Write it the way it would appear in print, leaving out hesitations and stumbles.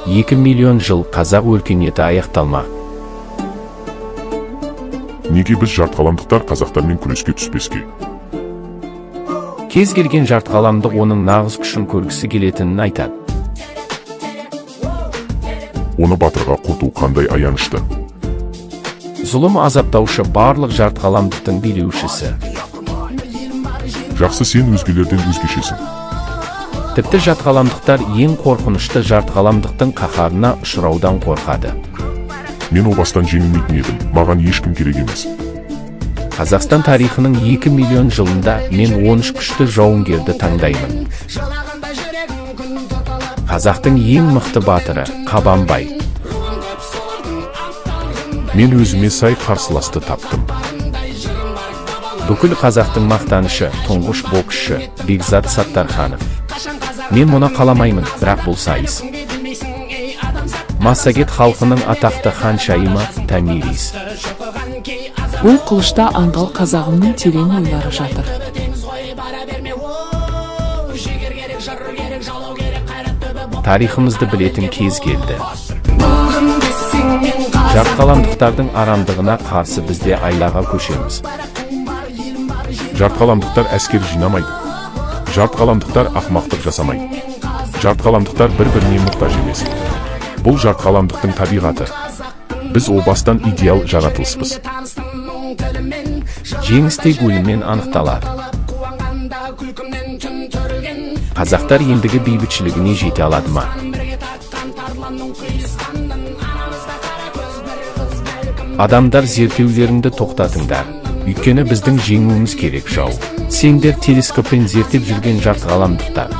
2 миллион жыл қазақ өркениеті аяқталмақ. Неге біз жартығаламдықтар қазақтармен күреске түспеске? Кез келген жартығаламдық оның нағыз күшін көргісі келетінін айтады. Оны батырға құрту қандай аянышты. Зұлым азаптаушы барлық жартығаламдықтың билеушісі. Жақсы, сен өзгелерден өзгешесің. Тіпті жартығаламдықтар ең қорқынышты жартығаламдықтың қаһарына ұшыраудан қорқады. Мен о бастан жеңілмейтін едім, маған ешкім керек емес. Қазақстан тарихының 2 миллион жылында мен 13 күшті жауынгерді таңдаймын. Қазақтың ең мықты батыры Қабанбай. Мен өзіме сай қарсыласты таптым. Бүкіл қазақтың мақтанышы, тұңғыш боксшы Бекзат Саттарханов. Мен мұны қаламаймын, бірақ бұл сайыс. Массагет халқының атақты ханшайымы Томирис. Бұл қылышта аңғал қазағымның терең ойлары жатыр. Тарихымызды білетін кез келді. Жартығаламдықтардың арамдығына қарсы бізде айлаға көшеміз. Жартығаламдықтар әскер жинамайды. Жартығаламдықтар ақымақтық жасамайды. Жартығаламдықтар бір-біріне мұқтаж емес. Бұл жартығаламдықтың табиғаты. Біз о бастан идеал жаратылыспыз. Жеңіс тек өліммен анықталады. Қазақтар ендігі бейбітшілігіне жете алады ма? Адамдар, зерттеулеріңді тоқтатыңдар. Өйткені біздің жеңуіміз керек жау. Сендер телескоппен зерттеп жүрген жартығаламдықтар.